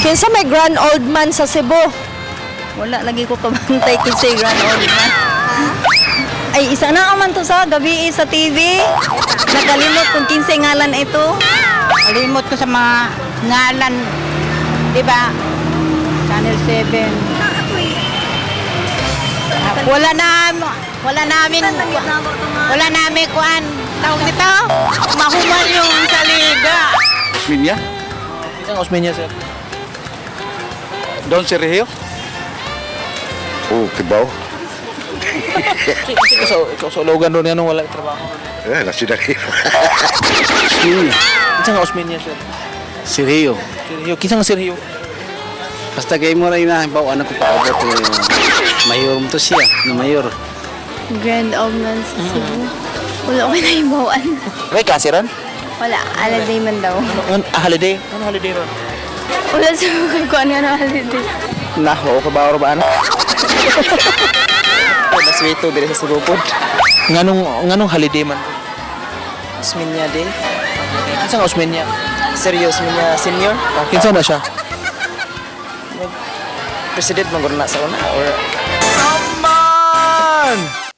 Kinsa may Grand Old Man sa Cebu? Wala lagi ko kabantay kinsay Grand Old Man. Ay, isa na man to sa gabi sa TV. Nakalimot kung kinsay ngalan ito. Kalimot ko sa mga ngalan, di ba? Channel 7. Wala na, wala namin kuan. Tawag nito, mahuman yung saliga. Osmeña? Kinsa ang Osmeña, sir? Don Sergio? Oh, kibaw. Ikaw sa Logan ron anong wala trabaho. Eh, nasi dari. Osmeña. Kinsa ang Osmeña, sir? Sergio. Sergio, kinsa ang Sergio? Basta kay mo rin na halimbawa ano ko paabot eh, mayor mo to siya, na mayor. Grand Old Man sa Cebu. Wala ko nahibawan. May klase ron? Wala, holiday man daw. Ano, holiday? Ano holiday ron? Wala sa kung ano ano holiday. Nah, oo ka ba ba ano? Naswito diri sa Cebu pod. Nganong holiday man? Osmeña Day. Kinsa ang Osmeña? Sergio Osmeña Senior. Oh, kinsa na siya? President man gud na sa una or Man!